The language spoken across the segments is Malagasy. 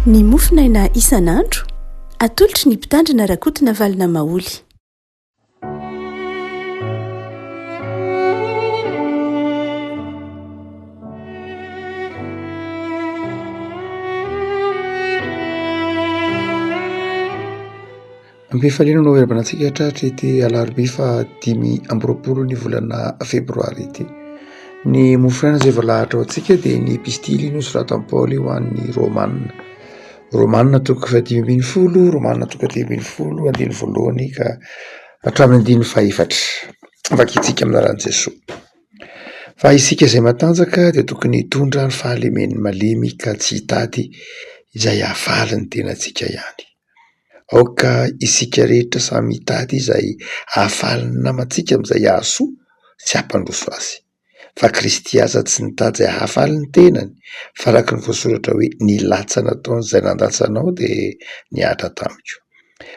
Ny mofonaina isan'andro, atolotry ny Mpitandrina Rakotonavalona Maholy. Am-pifaliana no iarahabana antsika hatratra ity alarobia faha 25 ny volana febroary ity. Ny mofonaina izay voalahatra ho antsika dia ny epistily nosoratan'i Paoly ho an'ny Romana. Romana toko faha-15, Romana toko faha-15 andininy voalohany ka hatramin'ny andininy fahefatra. Vakintsika amin'ny anaran'i Jesoa. Fa isika izay matanjaka dia tokony hitondra ny fahalemen'ny malemy ka tsy hitady izay hahafaly ny tenantsika ihany. Aoka isika rehetra samy hitady izay hahafaly ny namantsika amin'izay hahasoa sy hampandroso azy. Fa Kristy aza tsy nitady izay hahafaly ny tenany, fa araka ny voasoratra hoe, Ny latsa nataon'izay nandatsa anao dia nihatra tamiko.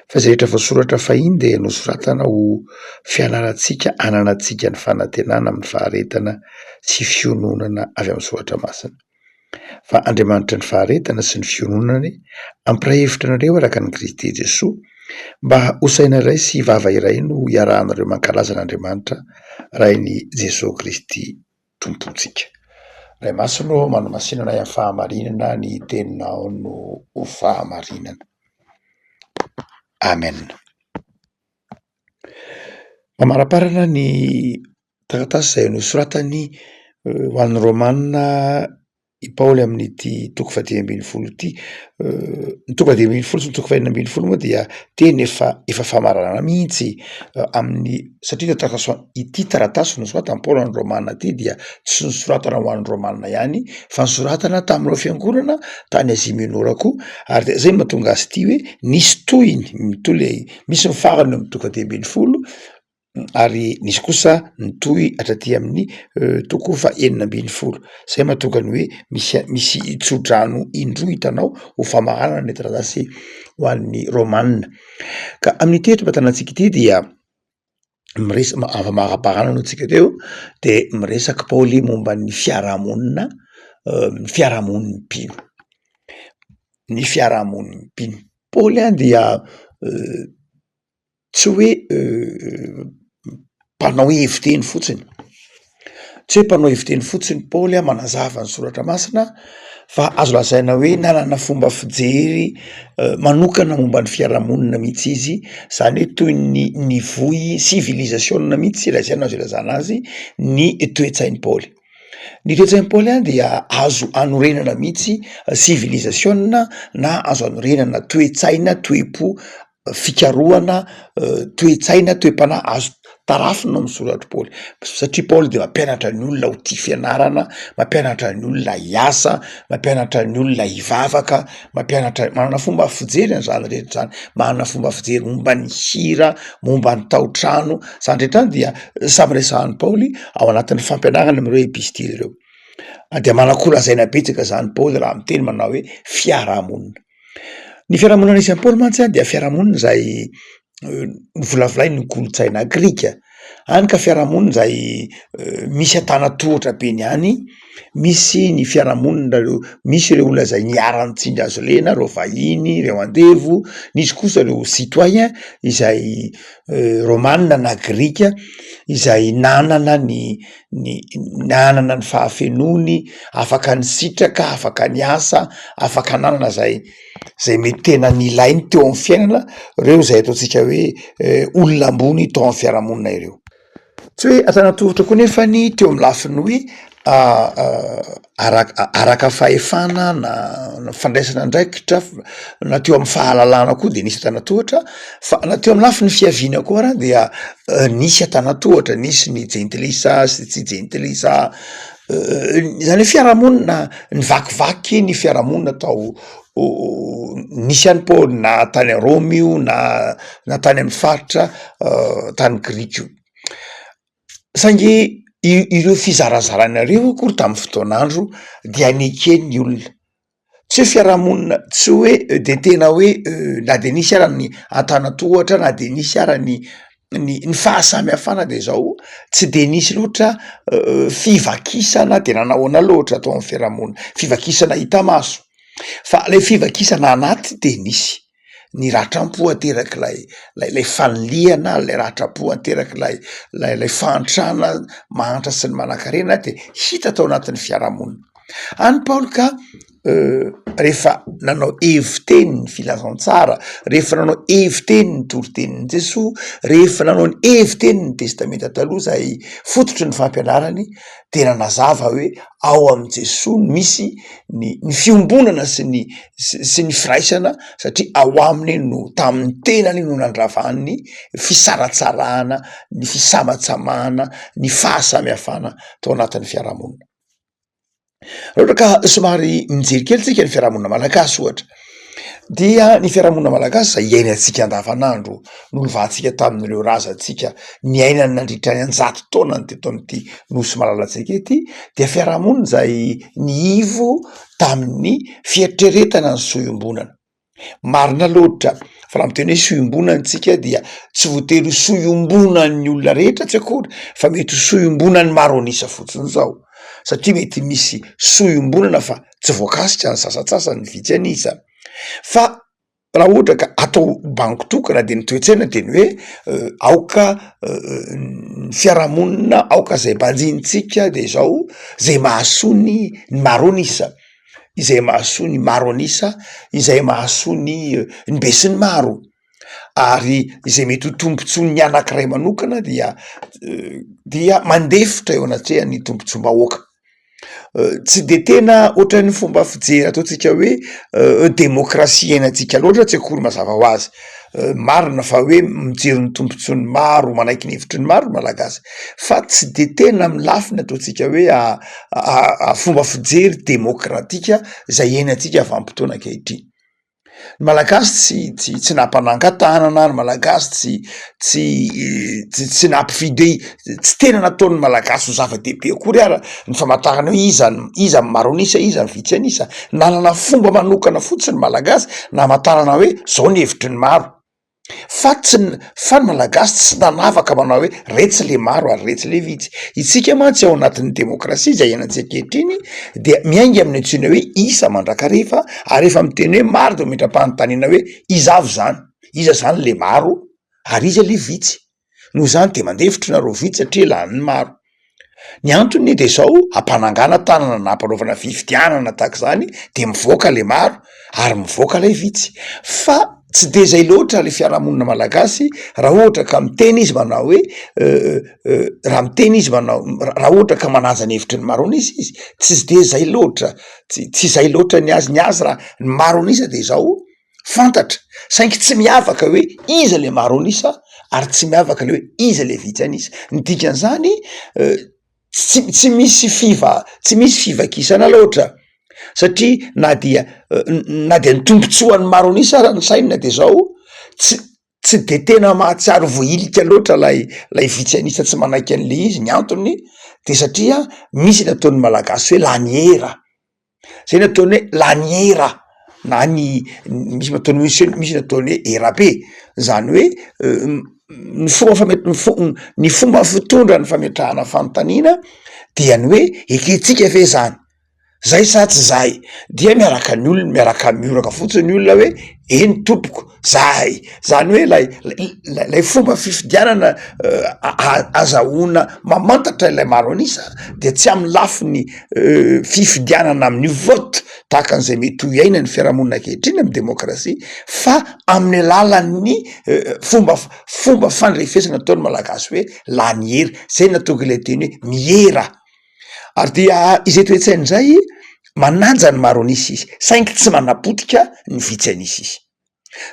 Fa izay rehetra voasoratra fahiny dia nosoratana ho fianarantsika hananantsika ny fanantenana amin'ny faharetana sy fiononana avy amin'ny soratra masina. Fa Andriamanitry ny faharetana sy ny fiononany hampiray hevitra anareo araka an'i Kristy Jesoa, mba ho saina iray sy vava iray no hiarahanareo mankalaza an'Andriamanitra Rain'i Jesoa Kristy Tompontsika. Ray Masina ô, manamasina anay amin'ny fahamarinana, ny teninao no ho fahamarinana. Amen. Mamaraparana ny Taratasy izay nosoratany ho an'ny Romana i Paoly amin'ity toko faha-15 ity. Ny toko faha-15 sy ny toko faha-16 moa dia teny efa efa famaranana mihitsy amin'ny satria taratasy ity taratasy nosoratan'i Paoly ho an'ny Romana ity dia tsy nosoratana ho an'ny Romana ihany fa nosoratana tamin'ireo fiangonana tany Azia Minora koa ary de zay no mahatonga azy ity hoe nisy tohiny mitohy le misy ny farany eo amin'ny toko faha-15 ary nisy kosa nitohy hatraty amin'ny toko faha 16, zay mahatonga ny hoe misy misy tsodrano indroa hitanao ho famaranana ny taratasy ho an'ny Romana. Ka amin'ity eto am-patanantsika ity dia miresa- avy aloha tsika teo de miresaka Paoly momba ny fiarahamonina ny fiarahamonin'ny mpino, ny fiarahamonin'ny mpino. Paoly an dia Tsy hoe mpanao hevi-teny fotsiny, tsy hoe mpanao hevi-teny fotsiny Paoly a manazava ny soratra masina fa azo lazaina hoe nanana fomba fijery manokana momba ny fiarahamonina mihitsy izy, zany hoe toy ny nivoy sivilizasiona mihitsy raha izay no azo ilazana azy ny toe-tsain'i Paoly. Ny toe-tsain'i Paoly a dia azo anorenana mihitsy sivilizasiona na azo anorenana toe-tsaina, toe-po fikarohana toe-tsaina, toe-panahy azo tarafina ao amin'ny soratr'i Paoly satria Paoly de mampianatra ny olona ho tia fianarana, mampianatra ny olona hiasa, mampianatra ny olona hivavaka, mampianatra manana fomba fijery an'zany rehetra zany, manana fomba fijery momba ny hira, momba ny tao-trano, zany rehetra zany dia samy resahan'i Paoly ao anatin'ny fampianarany amin'ireo epistily ireo, dia manan-ko lazaina betsaka zany Paoly raha miteny manao hoe fiarahamonina. Ny fiarahamonina nisy an'i Paoly mantsy dia fiarahamonina izay novolavolain'ny kolontsaina grika, hany ka fiarahamonina izay misy antanantohatra be ny any, misy ny fiarahamonina ireo, misy ireo olona izay niharan'ny tsindry hazo lena, ireo vahiny, ireo andevo, nisy kosa ireo citoyen izay rômanina na grika izay nanana ny ny nanana ny fahafenoany, afaka nisitraka, afaka niasa, afaka nanana zay zay mety tena nilainy teo amin'ny fiainana, reo zay ataontsika hoe olona ambony tao amin'ny fiarahamonina ireo. Tsy hoe antanantohitra koa nefa ny teo amin'ny lafiny hoe ara- araka fahefana na fandraisana andraikitra na teo amin'ny fahalalana koa de nisy antanantohatra fa na teo amin'ny lafiny fiaviana koa ara dia nisy antanantohatra, nisy ny jentilisa sy tsy jentilisa, zany hoe fiarahamonina nivakivaky ny fiarahamonina tao nisy an'i Paoly na tany Roma io na na tany amin'ny faritra tany Grika io. Saingy ireo fizarazarana ireo akory tamin'ny fotoan'andro dia neken'ny olona, tsy hoe fiarahamonina tsy hoe de tena hoe na de nisy ara ny antanantohatra na de nisy ara ny ny ny fahasamihafana de zao tsy de nisy loatra fivakisana de nanahoana loatra tao amin'ny fiarahamonina, fivakisana hita maso. Fa ilay fivakisana anaty de nisy, ny ratram-po aterak'ilay lay lay fanilihana, lay ratram-po aterak'ilay lay lay fahantrana mahantra sy ny manankarena de hita tao anatin'ny fiarahamonina. Any Paoly ka rehefa nanao hevi-teny ny filazantsara, rehefa nanao hevi-teny ny toritenin'i Jesoa, rehefa nanao ny hevi-teny ny testamenta taloha zay fototry ny fampianarany de nanazava hoe ao amin'i Jesoa no misy ny ny fiombonana sy ny sy ny firaisana satria ao aminy no tamin'ny tenany no nandravany fisaratsarahana, ny fisamatsamahana, ny fahasamihafana tao anatin'ny fiarahamonina. Raha ohatra ka somary mijery kely tsika ny fiarahamonina malagasy ohatra dia ny fiarahamonina malagasy zay iainantsika andavanandro, nolovantsika tamin'ireo razantsika niainany nandritra ny an-jato taonany teto amin'ity nosy malalantsika ity dia fiarahamonina izay niivo tamin'ny fieritreretana ny soa iombonana. Marina loatra fa raha miteny hoe soa iombonana isika dia tsy voatery ho soa iombonan'ny olona rehetra tsy akory fa mety ho soa iombonan'ny maro an'isa fotsiny izao satria mety misy soa iombonana fa tsy voakasika ny sasantsasany, ny vitsy an'isa fa Raha ohatra ka atao bango tokana de ny toe-tsaina de ny hoe aoka ny fiarahamonina, aoka zay banjinintsika de zao zay mahasoa ny ny maro an'isa, izay mahasoa ny maro an'isa, izay mahasoa ny ny be sy ny maro, ary izay mety ho tombontsoan'ny anankiray manokana dia dia mandefitra eo anatrehan'ny tombontsoam-bahoaka. Tsy de tena ohatran'ny fomba fijery ataontsika hoe demokrasia iainantsika loatra tsy akory mazava ho azy, marina fa hoe mijery ny tombontsoan'ny maro, manaiky ny hevitry ny maro ny malagasy fa tsy de tena amy lafiny ataontsika hoe fomba fijery demokratika zay iainantsika vanim-potoana ankehitriny. Ny malagasy tsy tsy tsy nampanangan-tanana, ny malagasy tsy tsy tsy tsy nampifidy tsy tena nataon'ny malagasy ho zava-dehibe akory ara ny famantarana hoe iza no iza no maro an'isa, iza no vitsy an'isa, nanana fomba manokana fotsiny ny malagasy namantarana hoe zao ny hevitry ny maro. Fa tsy ny fa ny malagasy tsy nanavaka manao hoe retsy le maro ary retsy le vitsy. Isika mantsy ao anatin'ny demokrasia izay iainantsika ankehitriny dia miainga amin'ny antsoina hoe isa mandrakariva ary rehefa miteny hoe maro de mametra-panontaniana hoe iza avy zany? Iza zany le maro ary iza le vitsy? Noho izany de mandefitra nareo vitsy satria lanin'ny maro. Ny antony de zao, ampanangana tanana na ampanaovana fifidianana tahaka izany de mivoaka le maro ary mivoaka lay vitsy, fa tsy de zay loatra le fiarahamonina malagasy raha ohatra ka miteny izy manao hoe raha miteny izy manao raha ohatra ka manaja ny hevitry ny maro an'isa izy, tsy de zay loatra, tsy tsy zay loatra ny azy, ny azy raha ny maro an'isa de zao fantatra saingy tsy miavaka hoe iza le maro an'isa ary tsy miavaka le hoe iza le vitsy an'isa, ny dikan'izany tsy tsy misy fiva- tsy misy fivakisana loatra satria na dia na dia ny tombontsoan'ny maro an'isa ara ny sainina de zao tsy tsy de tena mahatsiaro voahilika loatra lay lay vitsy an'isa tsy manaiky an'le izy, ny antony de satria misy ny ataon'ny malagasy hoe lany era. Zay ny ataony hoe laniera na ny misy ataony hoe misy ny ataony hoe erabe, zany hoe ny fomba fame- ny fo- ny fomba fitondra ny fametrahana fanontaniana dia ny hoe ekentsika ve zany? Zay sa tsy zay? Dia miaraka ny olona miaraka mioraka fotsiny ny olona hoe eny tompoko zahay, zany hoe lay lay fomba fifidianana azahoana mamantatra ilay maro an'isa de tsy amy lafiny fifidianana amin'ny vote tahaka an'izay mety ho iainan'ny fiarahamonina ankehitriny amy demokrasia fa amin'ny alalan'ny fomba fomba fandrefesana ataon'ny malagasy hoe lany hery, zay nahatonga ilay teny hoe miera, ary dia izay toe-tsaina izay manaja ny maro an'isa izy saingy tsy manapotika ny vitsy an'isa izy.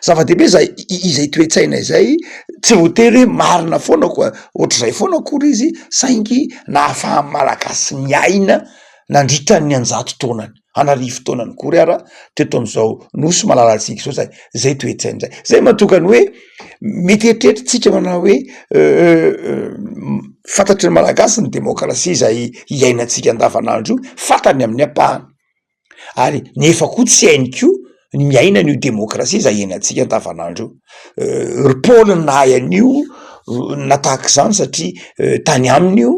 Zava-dehibe zay izay toe-tsaina izay, tsy voatery hoe marina foana koa ohatr'izay foana akory izy saingy nahafahan'ny malagasy niaina nandritra ny an-jato taonany, an'arivo taonany akory ara teto am'zao nosy malalantsika zao zay, zay toe-tsaina zay, zay mahatonga ny hoe mety eritreritritsika manao hoe fantatry ny malagasy ny demokrasia zay iainantsika andavanandro io, fantany amin'ny ampahany. Ary nefa koa tsy hainy koa ny miaina an'io demokrasia zay iainantsika andavanandro io. Ry Paoly no nahay an'io na tahaka izany satria tany aminy io.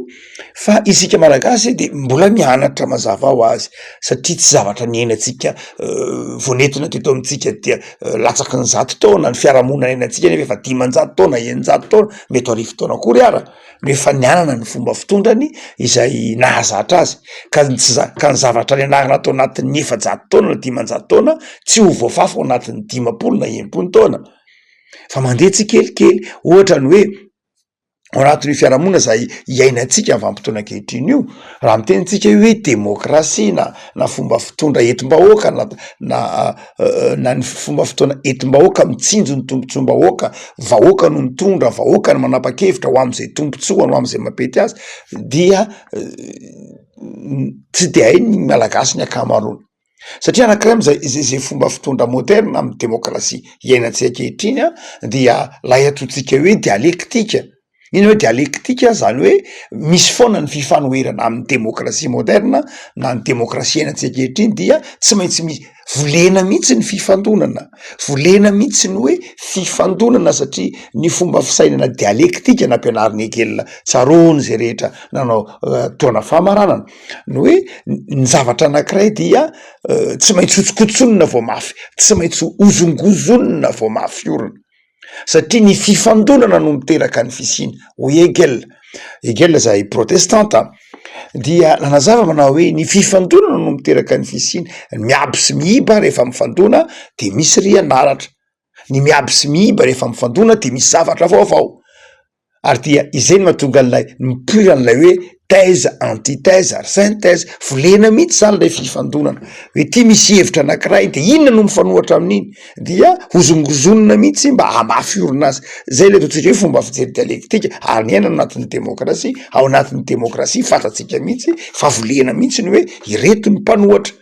Fa isika Malagasy de mbola mianatra mazava ho azy satria tsy zavatra niainantsika vao nentina teto amintsika dia latsaky ny zato taona, ny fiarahamonina niainantsika nefa efa 500 taona, 600 taona, mety ho 1000 taona akory ara no efa nianana ny fomba fitondrany izay nahazatra azy ka ny tsy za- ka ny zavatra nianarana tao anatin'ny 400 taona na 500 taona tsy ho voafafa ao anatin'ny 50 na 60 taona fa mandeha tsikelikely, ohatra ny hoe ao anatin'io fiarahamonina izay iainantsika amin'ny vanim-potoana ankehitriny io, raha miteny tsika hoe demokrasia na na fomba fitondra entim-bahoaka na na na ny fomba fitaona entim-bahoaka mitsinjo ny tombontsoam-bahoaka, vahoaka no mitondra, vahoaka no manapa-kevitra ho am'zay tombontsoany, ho am'zay mampety azy dia tsy de hain'ny malagasy ny ankamaroany. Satria anankiray am'zay zay zay fomba fitondra moderna amy demokrasia iainantsika ankehitriny an dia lay antsointsika hoe dialektika, ino hoe dialektika? Zany hoe misy foana ny fifanoherana amin'ny demokrasia moderna na ny demokrasia iainantsika ankehitriny dia tsy maintsy misy volena mihitsy ny fifandonana, volena mihitsy ny hoe fifandonana satria ny fomba fisainana dialektika nampianarin'i Hegel tsaroany zay rehetra nanao taona famaranana. Ny hoe ny zavatra anankiray dia tsy maintsy hotsokotsonina vao mafy, tsy maintsy hozongozonina vao mafy orina, satria ny fifandonana no miteraka ny fisiana, hoy Hegel. Hegel izay protestanta dia nanazava manao hoe ny fifandonana no miteraka ny fisiana, ny miabo sy miiba rehefa mifandona de misy rianaratra, ny miabo sy miiba rehefa mifandona de misy zavatra vaovao. Ary dia izay no mahatonga an'ilay nipoiran'ilay hoe thèse, antithèse ary synthèse, volena mihitsy zany ilay fifandonana, hoe ty misy hevitra anankiray de inona no mifanohatra amin'iny, dia hozongozonina mihitsy mba hahamafy orina azy, zay ilay ataontsika hoe fomba fijery dialektika ary ny aina ao anatin'ny demokrasia, ao anatin'ny demokrasia fantatsika mihitsy fa volena mihitsy ny hoe ireto ny mpanohatra.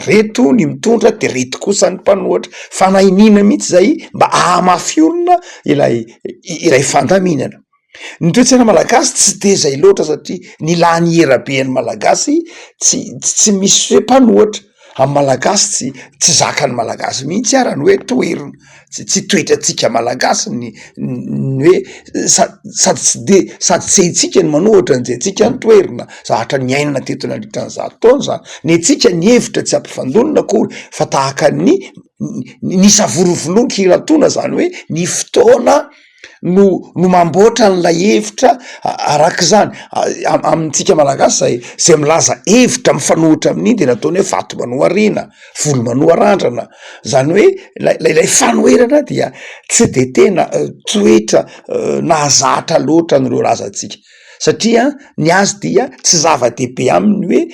Reto ny mitondra de reto kosa ny mpanohatra, fanahiniana mihitsy zay mba ahamafy orina ilay ilay fandaminana. Ny toe-tsaina malagasy tsy de zay loatra satria ny lany era be an'ny malagasy tsy tsy misy hoe mpanohatra, amin'ny malagasy tsy tsy zakan'ny malagasy mihitsy ara ny hoe toherina. Tsy tsy toetrantsika malagasy ny ny hoe sa- sady tsy de sady tsy haintsika ny manohatra no tsy haintsika ny toherina, zavatra niainana teto nandritra ny zato taona zany, ny antsika ny hevitra tsy ampifandonina akory fa tahaka ny ny savorovoloan-kirantoana zany hoe ny fotoana no no mamboatra an'ilay hevitra arak'izany, amintsika malagasy zay zay milaza hevitra mifanohitra amin'iny de nataony hoe vato manoha riana, volo manoha randrana, zany hoe lay lay fanoherana dia tsy de tena toetra nahazatra loatra an'ireo razantsika satria ny azy dia tsy zava-dehibe aminy hoe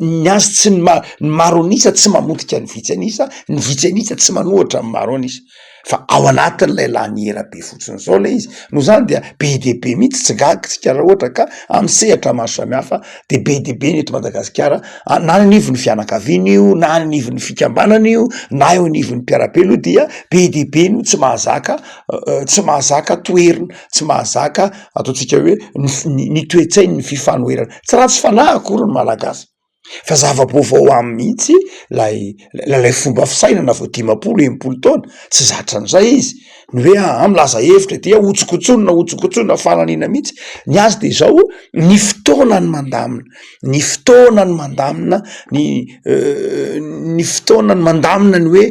Ny azy tsy ny ma- ny maro an'isa tsy mamotika ny vitsy an'isa, ny vitsy an'isa tsy manohatra ny maro an'isa, fa ao anatin'ilay laniera be fotsiny zao lay izy, noho zany dia be dia be mihitsy, tsy gaga isika raha ohatra ka amin'ny sehatra maro samihafa de be dia be ny eto Madagasikara, na any anivon'ny fianakaviana io na any anivon'ny fikambanana io na eo anivon'ny mpiara-belona io dia be dia be no tsy mahazaka tsy mahazaka toherina, tsy mahazaka ataontsika hoe ny f- ny toe-tsain'ny fifanoherana. Tsy ratsy fanahy akory ny Malagasy fa zava-baovao aminy mihitsy lay lay fomba fisainana vao 50 60 taona, tsy zatra an'izay izy, ny hoe aa milaza hevitra dia hotsokotsonina hotsokotsonina fananina mihitsy, ny azy de zao ny fotoana no mandamina, ny fotoana no mandamina ny ny fotoana no mandamina ny hoe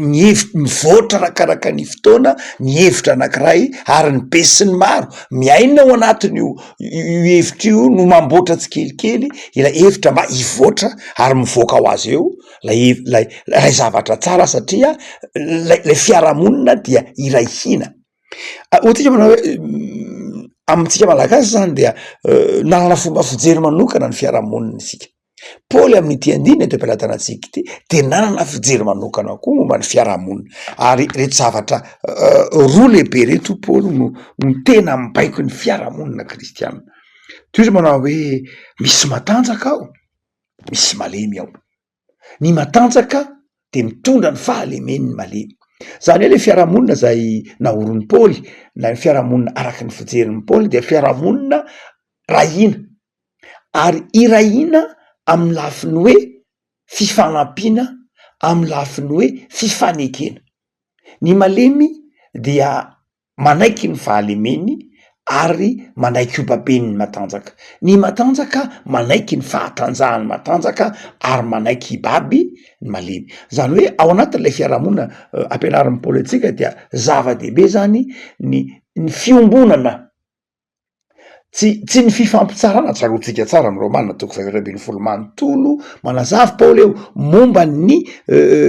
ny hevitra mivoatra arakaraka ny fotoana ny hevitra anankiray ary ny be sy ny maro miaina ao anatin'io io hevitra io no mamboatra tsikelikely ilay hevitra mba hivoatra ary mivoaka ho azy eo lay hev- lay lay zavatra tsara satria lay lay fiarahamonina dia iray hina. Hoy-tsika manao hoe amintsika malagasy zany dia nanana fomba fijery manokana ny fiarahamonina isika. Paoly amin'ity andininy eto am-pelatanantsika ity dia nanana fijery manokana koa momba ny fiarahamonina ary ireto zavatra roa lehibe ireto hoy Paoly no no tena mibaiko ny fiarahamonina kristiana. Toy izy manao hoe misy matanjaka ao, misy malemy ao. Ny matanjaka de mitondra ny fahalemen'ny malemy. Zany hoe le fiarahamonina zay naorin'i Paoly na ny fiarahamonina araky ny fijerin'i Paoly dia fiarahamonina ray hina. Ary hiray hina amin'ny lafiny hoe fifanampiana, amin'ny lafiny hoe fifanekena. Ny malemy dia manaiky ny fahalemeny. ary manaiky hobaben'ny matanjaka. Ny matanjaka manaiky ny fahatanjahan'ny matanjaka ary manaiky hibaby ny malemy. Zany hoe ao anatin'ilay fiarahamonina ampianarin'i Paoly antsika dia zava-dehibe zany ny ny fiombonana. Tsy tsy ny fifampitsarana, tsaroantsika tsara ny Romana toko fahaefatra ambin'ny folo manontolo, manazava Paoly eo momba ny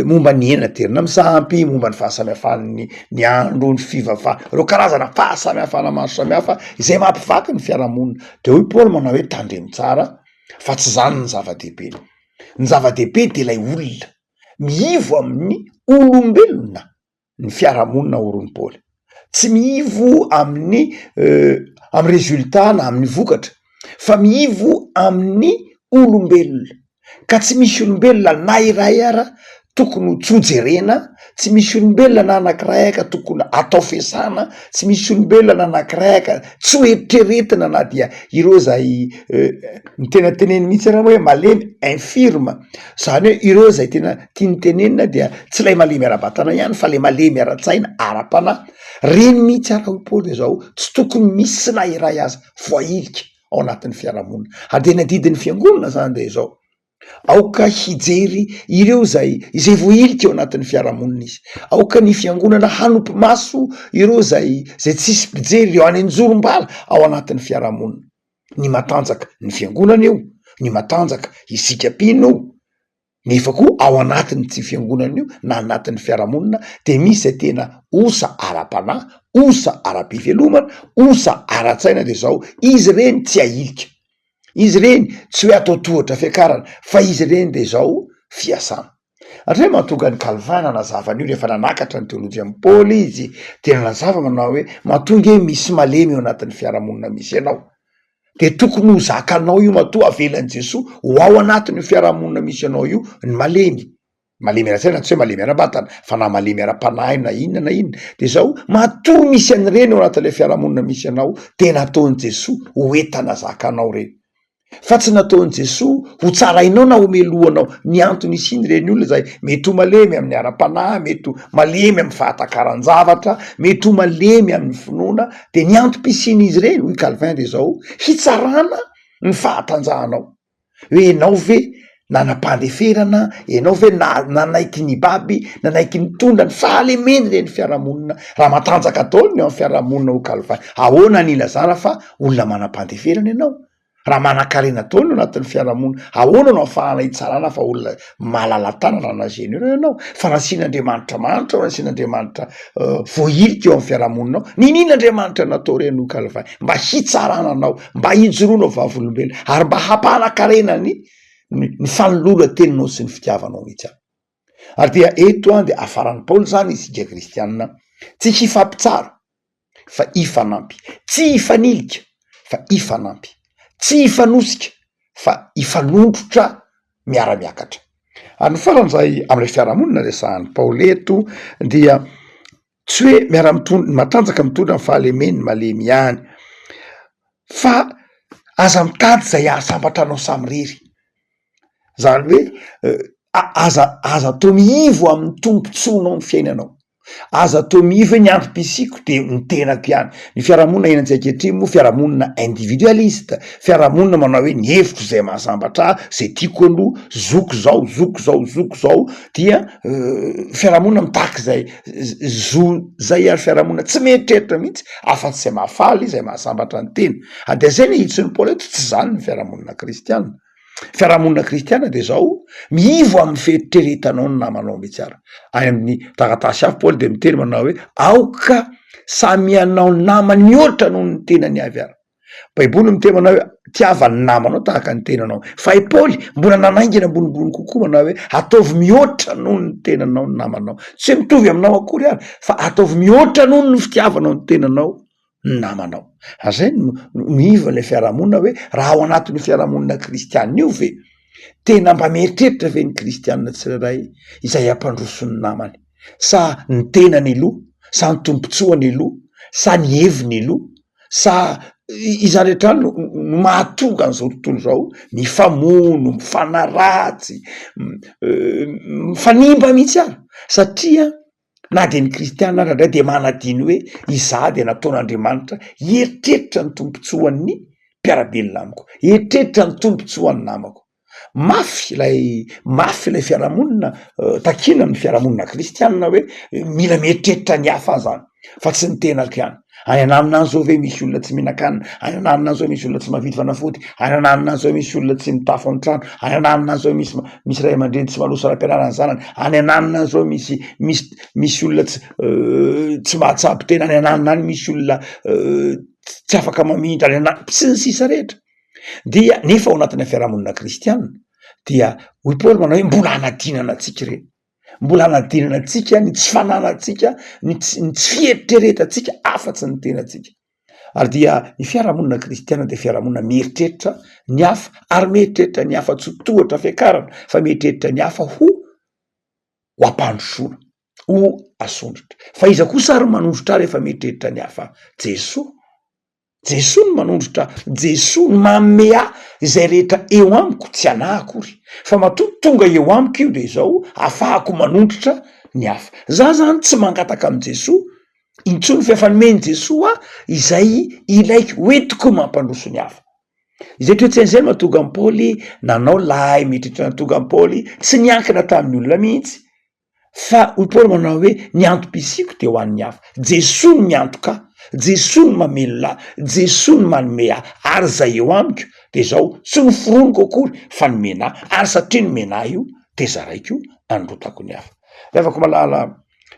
momba ny hena terina amy sampy, momba ny fahasamihafan'ny ny andro, ny fivavaha, reo karazana fahasamihafana maro samihafa izay mampivaky ny fiarahamonina, de hoy Paoly manao hoe tandremo tsara fa tsy zany ny zava-dehibe, ny zava-dehibe de lay olona miivo amin'ny olombelona. ny fiarahamonina horon'i Paoly. Tsy miivo amin'ny amy résultat na amin'ny vokatra fa miivo amin'ny olombelona, ka tsy misy olombelona na iray ara tokony ho tsy ho jerena, tsy misy olombelona na anakiray aka tokony atao fiasana, tsy misy olombelona na anakiray aka tsy ho eritreretina na dia ireo zay ny tena teneniny mihitsy ara hoe malemy infirme, zany hoe ireo zay tena tiany tenenina dia tsy lay malemy ara-batana ihany fa le malemy ara-tsaina, ara-panahy, reny mihitsy ara hoy Paoly de zao tsy tokony misy na iray aza voahilika ao anatin'ny fiarahamonina, ary de ny adidin'ny fiangonana zany de izao, aoka hijery ireo zay izay voahilika ao anatin'ny fiarahamonina izy, aoka ny fiangonana hanopy maso ireo zay zay tsisy mpijery ireo any an-jorom-bala ao anatin'ny fiarahamonina, ny matanjaka ny fiangonana io, ny matanjaka isika mpino io, nefa koa ao anatin'ity fiangonana io na anatin'ny fiarahamonina de misy zay tena osa ara-panahy, osa ara-pivelomana, osa ara-tsaina de zao izy ireny tsy ahilika, izy ireny tsy hoe atao tohatra fiakarana fa izy ireny de zao fiasana. Hatreo mahatonga an'i Calvin nanazava an'io rehefa nanakatra ny teolojian'i Paoly izy de nanazava manao hoe matoa nge misy malemy eo anatin'ny fiarahamonina misy ianao de tokony ho zakanao io matoa avelan'i Jesoa ho ao anatin'io fiarahamonina misy anao io ny malemy, malemy ara-tsaina tsy hoe malemy ara-batana fa na malemy ara-panahy na inona na inona de zao matoa misy an'ireny ao anatin'ilay fiarahamonina misy anao de nataon'i Jesoa ho entana zakanao reny. Fa tsy nataon'i Jesoa ho tsarainao na ho melohanao ny antony hisian'ireny olona izay mety ho malemy amin'ny ara-panahy, mety ho malemy amin'ny fahatakaran-javatra, mety ho malemy amin'ny finoana, dia ny antom-pisian'izy ireny hoy Calvin dia izao, hitsarana ny fahatanjahanao, hoe ianao ve nanam-pandeferana, ianao ve na- nanaiky nibaby, nanaiky nitondra ny fahalemen'ireny fiarahamonina, raha matanjaka daholo ny ao amin'ny fiarahamonina hoy Calvin, ahoana ny ilazana fa olona manam-pandeferana ianao? Raha manankarena daholo ny anatin'ny fiarahamonina, ahoana no ahafahana hitsarana fa olona malala-tanana na généreux ianao? Fa nasian'Andriamanitra mahantra ao, nasian'Andriamanitra voahilika eo amin'ny fiarahamonina ao, ninian'Andriamanitra natao ireny hoy Calvin, mba hitsarana anao, mba hijoroanao vavolombelona, ary mba hampanan-karena ny ny fanoloran-teninao sy ny fitiavanao mihitsy aho. Ary dia eto an, dia afaran'i Paoly izany isika kristianina, tsy hifampitsara, fa hifanampy, tsy hifanilika fa hifanampy, tsy hifanosika fa hifanondrotra miara-miakatra. Ary ny farany izay amin'ilay fiarahamonina resahan'i Paoly eto dia tsy hoe miara-mitondra, ny matanjaka mitondra ny fahalemeny, ny malemy ihany fa aza mitady izay hahasambatra anao samirery. Zany hoe aza aza atao miivo amin'ny tombontsoanao ny fiainanao, aza atao miivo hoe ny androm-pisiako de ny tenako ihany, ny fiarahamonina iainantsika ankehitriny moa fiarahamonina individualiste, fiarahamonina manao hoe ny hevitro zay mahasambatra ahy, zay tiako aloha, zoko zao, zoko zao, zoko zao, dia fiarahamonina mitaky zay zo zay ary fiarahamonina tsy mieritreritra mihitsy afa-tsy zay mahafaly, zay mahasambatra ny tena, ary de zay ny ahitsin'i Paoly eto, tsy zany ny fiarahamonina kristiana. Fiarahamonina kristiana de zao, miivo amin'ny fieritreretanao ny namanao mihitsy ara. Any amin'ny taratasy hafa Paoly de miteny manao hoe aoka samy hanao nama mihoatra noho ny tenany avy ara. Baiboly miteny manao hoe tiava ny namanao tahaka ny tenanao. Fa i Paoly mbola nanaingana ambonimbony kokoa manao hoe ataovy mihoatra noho ny tenanao ny namanao. Tsy hoe mitovy aminao akory ary fa ataovy mihoatra noho ny fitiavanao ny tenanao ny namanao. Ary zay no miiva ilay fiarahamonina hoe raha ao anatin'io fiarahamonina kristianina io ve, tena mba mieritreritra ve ny kristianina tsirairay izay hampandroso ny namany? Sa ny tenany aloha? Sa ny tombontsoany aloha? Sa ny heviny aloha? Sa izany hatrany no no mahatonga an'izao tontolo izao mifamono, mifanaratsy, mifanimba mihitsy ary satria. Na dia ny kristiana ara indray dia manadino hoe izaho dia nataon'Andriamanitra hieritreritra ny tombontsoan'ny mpiara-belona amiko, hieritreritra ny tombontsoan'ny namako. Mafy ilay mafy ilay fiarahamonina takiana amin'ny fiarahamonina kristianina hoe mila mieritreritra ny hafa aho zany fa tsy ny tenako ihany. Any ananona any zao ve misy olona tsy mihinan-kanina? Any ananona any zao misy olona tsy mahavidy fanafody? Any ananona any zao misy olona tsy mitafo ny trano? Any ananona any zao misy misy ray aman-dreny tsy maloa saram-pianarana ny zanany? Any ananona any zao misy misy misy olona tsy tsy mahatsabo tena? Any ananona any misy olona tsy afaka mamindra? Any ananona, sy ny sisa rehetra. Dia nefa ao anatina fiarahamonina kristiana dia hoy Paoly manao hoe mbola hanadinana antsika ireny. Mbola hanadinana antsika ny tsy fananantsika, ny tsy ny tsy fieritreretantsika afa-tsy ny tenantsika. Ary dia ny fiarahamonina kristiana dia fiarahamonina mieritreritra ny hafa ary mieritreritra ny hafa tsy ho tohatra fiakarana fa mieritreritra ny hafa ho ho ampandrosoana, ho asondrotra. Fa iza kosa ary manondrotra ahy rehefa mieritreritra ny hafa? Jesoa. Jesoa no manondrotra ahy, Jesoa no manome ahy izay rehetra eo amiko, tsy anah akory, fa matoa tonga eo amiko io de izao afahako manondrotra ny hafa. Za zany tsy mangataka amin'i Jesoa intsony fa efa nomen'i Jesoa ahy izay ilaiko hoentiko mampandroso ny hafa. Izay toe-tsaina izay no mahatonga an'i Paoly nanao lahy mieritreritra nahatonga an'i Paoly tsy niankina tamin'ny olona mihitsy, Fa hoy Paoly manao hoe, ny antom-pisiako dia ho an'ny hafa. Jesoa no miantoka ahy, Jesoa no mamelona ahy, Jesoa no manome ahy, ary izay eo amiko dia izao, tsy noforoniko akory fa nomena ahy, ary satria nomena ahy io dia zaraiko androtako ny hafa. Ry havako malala,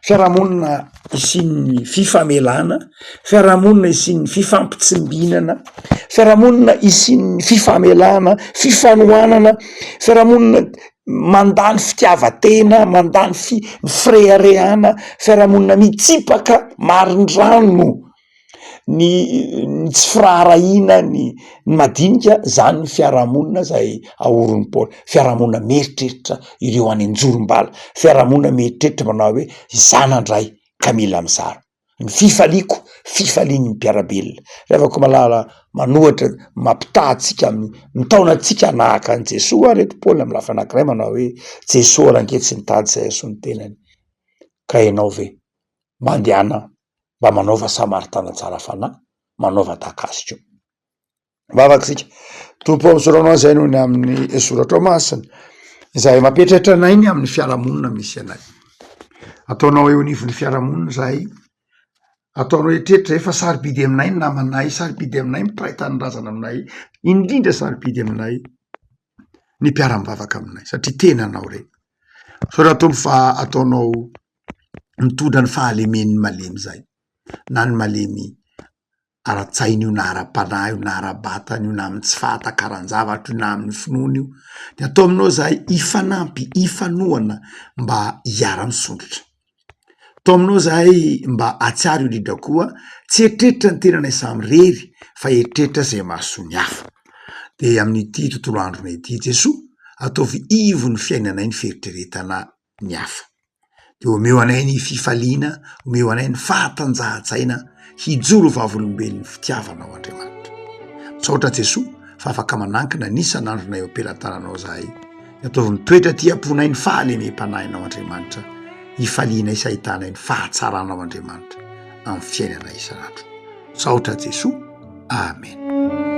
fiarahamonina isian'ny fifamelana, fiarahamonina isian'ny fifampitsimbinana, fiarahamonina isian'ny fifamelana, fifanohanana, fiarahamonina mandà ny fitiavan-tena, mandà ny fi- ny fireharehana, fiarahamonina mitsipaka marindrano ny ny tsy firaharahiana ny ny madinika, zany ny fiarahamonina zay aorin'i Paoly, fiarahamonina mieritreritra ireo any an-jorom-bala, fiarahamonina mieritreritra manao hoe izaho nandray ka mila mizara. Ny fifaliako, fifalian'ny mpiara-belona. Ry havako malala, manohatra, mampitaha antsika amin'ny, mitaona antsika hanahaka an'i Jesoa ary eto Paoly amin'ny lafiny anankiray manao hoe, Jesoa range tsy nitady izay hahasoa ny tenany, ka ianao ve? Mandehana mba manaova Samaritana tsara fanahy, manaova tahaka azy koa. Vavaka isika. Tompo ô, misaotra Anao izay noho ny amin'ny soratrao masina, izay mampieritreritra anay ny amin'ny fiarahamonina misy anay. Ataonao eo anivon'ny fiarahamonina izahay, ataonao eritreritra efa sarobidy aminay ny namanay, sarobidy aminay ny mpiray tanindrazana aminay, indrindra sarobidy aminay ny mpiara-mivavaka aminay satria tenanao ireny. Misaotra Tompo fa ataonao mitondra ny fahalemen'ny malemy izahay, na ny malemy ara-tsaina io na ara-panahy io na ara-batana io na amin'ny tsy fahatakaran-javatra io na amin'ny finoana io, de atao aminao zahay hifanampy, hifanohana mba hiara-misondrotra. Atao aminao zahay mba hahatsiaro indrindra koa tsy hieritreritra ny tenanay samirery fa hieritreritra zay mahasoa ny hafa. De amin'ity tontolo andronay ity Jesoa, ataovy ivon'ny fiainanay ny fieritreretana ny hafa. Dia omeo anay ny fifaliana, omeo anay ny fahatanjahan-tsaina hijoro vavolombelon'ny fitiavanao Andriamanitra. Misaotra Jesoa fa afaka manankina ny isan'andronay eo am-pelatananao zahay. Ataovy mitoetra aty am-ponay ny fahalemem-panahinao Andriamanitra, hifalianay sy ahitanay ny fahatsaranao Andriamanitra amin'ny fiainanay isan'andro. Misaotra Jesoa. Amen.